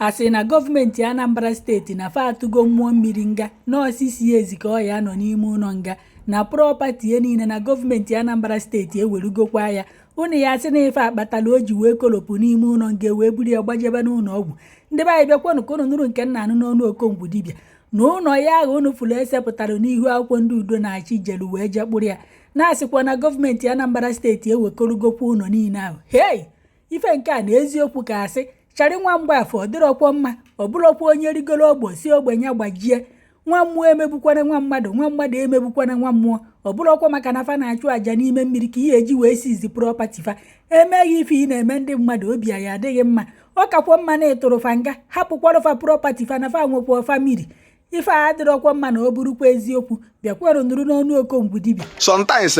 A sị na gọọmenti Anambra Steeti na fa atụgo mmụọ mmiri nga na 6 years ka ọ ya nọ n'ime ụlọ nga na property ya niile na gọọmenti Anambra Steeti ewerugokwa ya. Unu ya sị na ife akpatala o ji wee kolopụ n'ime ụlọ nga wee buru ya gbajebe n'ụlọ ọgwụ. Ndị be anyị, bịakwanụ ka unu nụrụ nke nna anụ n'ọnụ Okongwu dibịa na ụlọ ya ahụ unu fụrụ esepụtara n'ihu akwụkwọ ndị udo na-achị jelu wee jee kpụrụ ya, na-asịkwa na gọọmenti Anambra Steeti ewekorugokwa ụlọ niile ahụ. Hei, ife nke a na eziokwu ka asị charị nwa mgbafọ ọ dịrọkwa mma. Ọ bụrọkwa onye rigoro ogbo si ogbenye gbajie. Nwa mmụọ emegbukwana nwa mmadụ, nwa mmadụ emegbukwana nwa mmụọ. Ọ bụrọkwa maka na fa na-achụ àjà n'ime mmiri ka ihe eji wee seize property fa. Emeghị ife ị na-eme ndị mmadụ, obi ya adịghị mma. Ọ kakwa mma na ịtụrụ fa nga, hapụkwara fa property fa na fa nwekwa family. Ife a adịrọkwa mma na ọ bụrụkwa eziokwu. Bịakwarụ nụrụ n'ọnụ Okongwu dibịa. Sometimes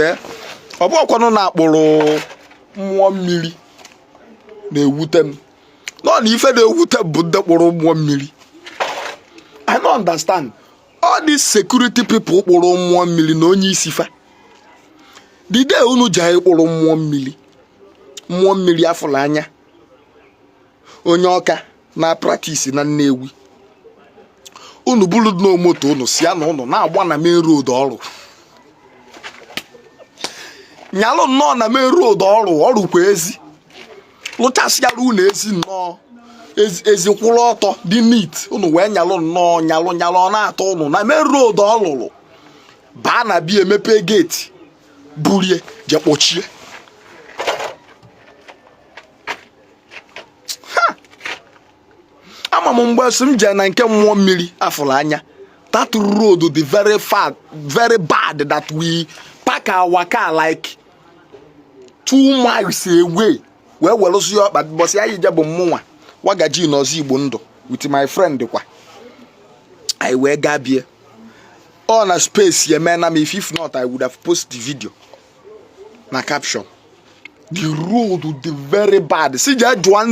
ọ bụrụkwanụ na akpụrụ mmụọ mmiri na-ewute m nọ na ife na-ewute m bụ ndị kpụrụ mmụọ mmiri. I no understand all these security people kpụrụ mmụọ mmiri na onye isi fa. The day unu ji anyị kpụrụ mmụọ mmiri, mmụọ mmiri afụrụ anya, onye ọka na practice na Nnewi, unu buru no moto unu si ya na unu na-agba na main road, ọrụ nyalụ nnọọ na main road, ọrụ ọrụ kwa ezi lụchasịara unu ezi nnọọ ezi kwụrụ ọtọ dị neat. Unu wee nyalụ nnọọ, nyalụ nyalụ, ọ na-atọ unu na main road. Ọ lụrụ baa na bia, emepe gate, burie je kpọchie. Ha! Ama m mgbe si m jee na nke mmụọ mmiri afụrụ anya, that road dị very far, very bad, that we park our car like 2 miles away wee werụzi ọkpa. Bọsị anyị je bụ mụnwa wagaji n'ọzọ Igbo ndụ with my friend kwa. Anyị wee gaa bie ọ na space ya eme na m. If not, I would have post the video na caption. The road dị very bad. Si jee jụọ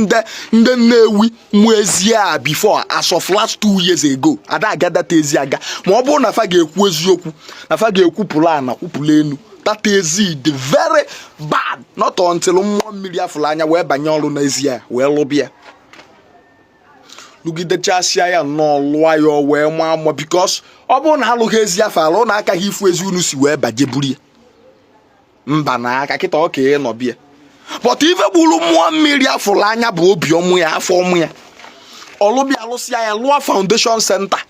ndị Nnewi mụ ezi a before, as of last 2 years ago, ada aga data ezi aga. Ma ọ bụrụ na fa ga-ekwu eziokwu, na fa ga-ekwupụrụ ana kwupụrụ enu, data ezi dị very bad. Not until mmụọ mmiri afụrụ anya wee banye ọrụ n'ezi ya wee lụbịa, lụgidechasịa ya nnọọ, lụọ ya, o wee maa mma, because ọ bụrụ na alụghị ezi afọ ala, ụnụ akaghị ifu ezi unu si wee baje buru ya mba na aka kịta ọ ka ị nọ bịa. But ife gburu mmụọ mmiri afụrụ anya bụ obi ọmụ ya, afọ ọmụ ya. Ọlụbịa lụsịa ya, lụọ foundation center,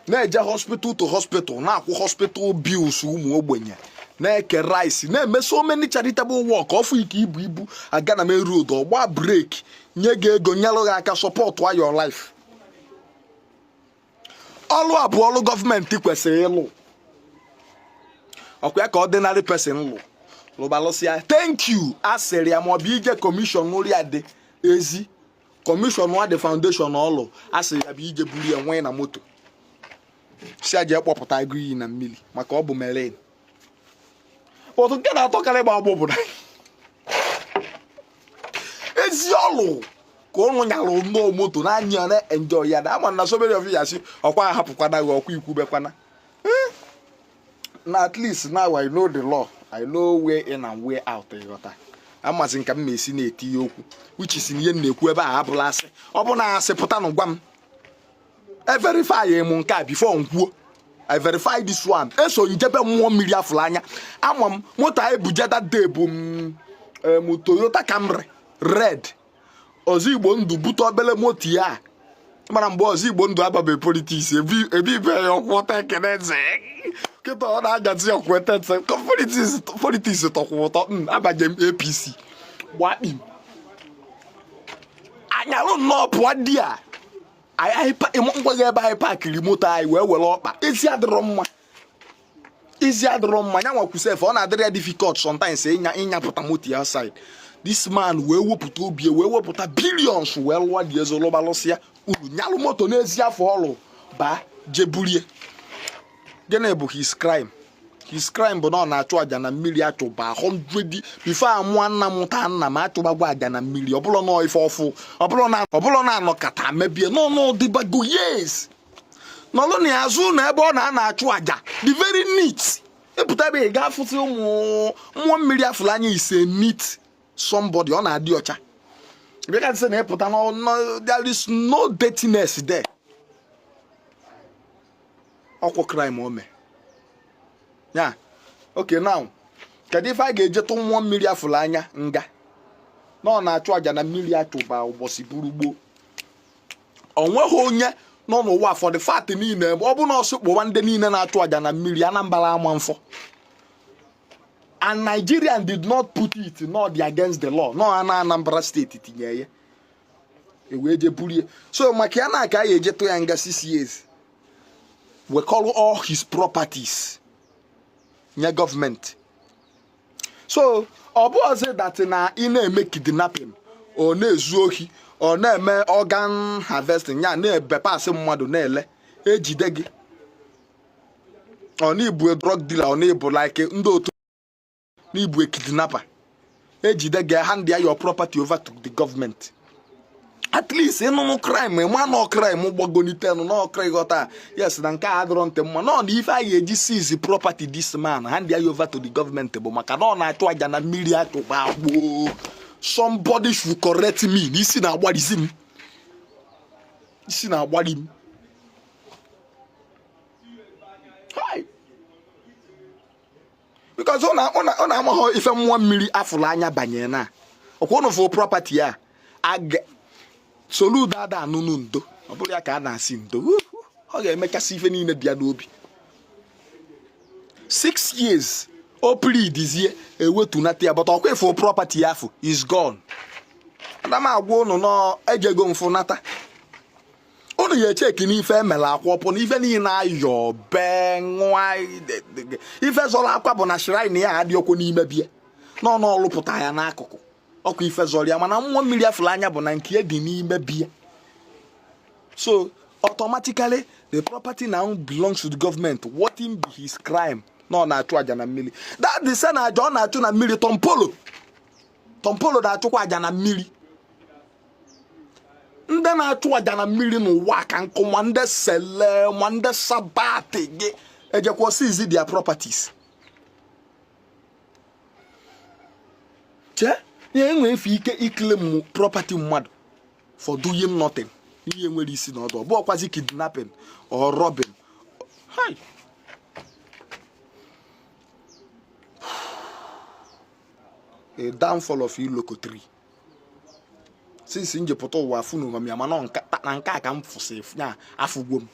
na-eje hospital to hospital, na-akwụ hospital bills ụmụ ogbenye, na-eke rice, na-eme so many charitable work. Ọfụ ike ibu ibu aga na main road, ọgba brake, nye gị ego, nyelụ gị aka, support your life. Ọlụ a bụ ọlụ gọọmenti kwesịrị ịlụ. Ọkwa ya ka ordinary person lụ lụbalụsịa, thank you a sịrị ya, maọbụ ije commission nri ya dị ezi, commission wa the foundation ọlụ a sịrị ya bụ ije buru ya nwee na moto, si ya jee kpọpụta agụ iyi na mmiri maka ọ bụ marine. Otu nke na-atọkarị m agbụ bụ na ezi ọlụ ka ụnụ nyalụ nnọọ moto na-anya na enjoy ya. Na ama na so many of you ya sị ọkwa ahapụkwana gị ọkwa ikwubekwana na at least now I know the law, I know way in and way out. Ịghọta amazi nka m ma-esi na-etinye okwu, which is ihe m na-ekwu ebe a abụla asị. Ọ bụ na asị pụta na gwa m e verify m nke a before m kwuo. I verify this one. Eso njebe mmụọ mmiri afụrụ anya. Ama m moto anyị buje that day bụ m Toyota Camry red. Ọzọ Igbo ndụ bute obele moto ya mana mgbe ọzọ Igbo ndụ ababe politics ebi ibe ya ọkwụta ekene eze kịta ọ na-agazi ọkwụta eze politics. Politics tọkwa ụtọ. Abanye m APC gbakpim anyalụ nnọọ pụọ di a anyị ngwaghị ebe anyị pakịrị moto anyị wee were ọkpa. Ezi adịrọ mma, ezi adịrọ mma. Ya nwakwu sef, ọ na-adịrị ya difficult sometimes ịnyapụta moto ya outside. This man wee wepụta obi, wee wepụta billions, wee lụọ dị ezi lụbalụsịa uru nyalụ moto n'ezi afọ ọlụ baa jeburie. Gịnị bụ his crime? His crime bụ na ọ na-achụ àjà na mmiri. Achụba 100 before amụọ nna m taa nna m achụbagwa àjà na mmiri. Ọbụla nọ ife ọfụ, ọbụla na anọkata mebie nọ n'ọdịbago years nọlụ na ya azụ na ebe ọ na-ana achụ àjà dị very neat. Ịpụta ebe ị ga-afụsị ụmụ mmụọ mmiri afụrụ anya ise neat somebody, ọ na-adị ọcha. Bịa sị na ịpụta na there is no dirtiness there. Ọkwụ crime o mee ya. Okay, now kedu ife a ga-eje tụ mmụọ mmiri afụlụ anya nga na ọ na-achụ aja na mmiri achụba ụbọchị buru gboo? O nweghị onye nọ n'ụwa, for the fact niile ọ bụ na ọsị kpụwa ndị niile na-achụ aja na mmiri Anambra ama mfọ. And Nigerian did not put it, not against the law, no. Na Anambra Steeti tinye ya, ewee je burie. So maka ya na aka a ga-eje tụ ya nga 6 years, wekọrọ all his properties nye gọọmenti. So ọ bụ ọzọ that na ị na-eme kidnapping, ọ na-ezu ohi, ọ na-eme organ harvesting, ya na-ebe pasị mmadụ na-ele, ejide gị, ọ na-ebu drug dealer, ọ na-ebu like ndị otu n'ibu kidnapper, ejide gị, hand ya your property over to the government. At least ịnụnụ crime, ma nọ crime gbagonitenụ n'ọkra, ịghọta? Yes, na nke a adịrọ ntị mma nọ na ife a ga-eji seize property this man, hand ya over to the government, bụ maka na ọ na-achụ aja na mmiri achụgba gboo. Somebody should correct me na isi na-agbarisi m, isi na-agbari m. Hi. Because ọ na-amaghọ ife mmụọ mmiri afụrụ anya banye na ọkwa ụnụ fụ property ya. Soludo ada anụnụ ndo, ọ bụrụ ya ka a na-asị ndo, ọ ga-emechasị ife niile dị ya n'obi. 6 years o pleadizie, ewetunata ya, but ọkwa ife property ya afụ is gone. Ana m agwa ụnụ nọ ejego mfụ nata unu ya echeki n'ife emere akwa ọpụ na ife niile ayọ bee ṅụa. Ife zọrọ akwa bụ na shrine ya adị okwu n'ime bie nọ n'ọlụpụta ya n'akụkụ ọkwa ife zọrọ ya, mana mmụọ mmiri afụrụ anya bụ na nke dị n'ime bie. So automatically the property now belongs to the government. What in be his crime? Na ọ na-achụ aja na mmiri. That the same aja ọ na-achụ na mmiri, Tompolo, Tompolo na-achụkwa aja na mmiri. Ndị na-achụ aja na mmiri n'ụwa ka nkụ, ma ndị sele, ma ndị sabati gị ejekwa seize their properties. Chee ya enwe efe ike iclaim property mmadụ for doing nothing, ihe nwere isi na ọdụ. Ọ bụ ọkwazi kidnapping or robbing. Hi. A downfall of Iloko tree. Since m ji pụta ụwa afụ na ụwa ya, mana na nke a ka m fụsị ya, afụgwo m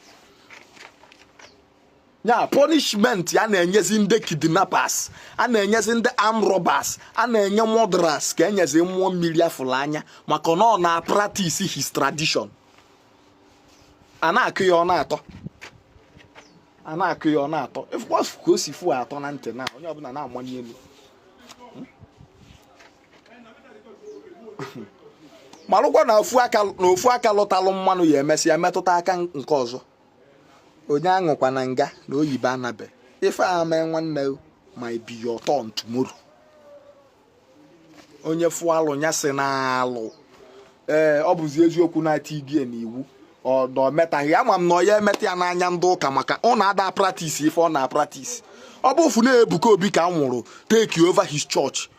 ya. Punishment a na-enyezi ndị kidnappers, a na-enyezi ndị armed robbers, a na-enye murderers, ka enyezi mmụọ mmiri afụrụ anya maka na ọ na-practice his tradition. A na-akụ ya ọ na-atọ, a na-akụ ya ọ na-atọ. Ịfụkwa ka o si fụ atọ na ntị na onye ọbụla na-amanye elu. Malụkwa na ofu aka na ofu aka lụtalụ mmanụ ya emesịa metụta aka nke ọzọ. Onye aṅụkwa na nga na oyibo anabe ife a mee nwanne might be your turn tomorrow. Onye fụ alụ ya sị na alụ. Ee, ọ bụzi eziokwu na-ati gie n'iwu ọ na metaghị. Ama m na ọ ya emeta ya n'anya ndị ụka maka ọ na-ada practice ife ọ na-practice. Ọ bụ ofu na Ebuka Obi ka a nwụrụ take over his church.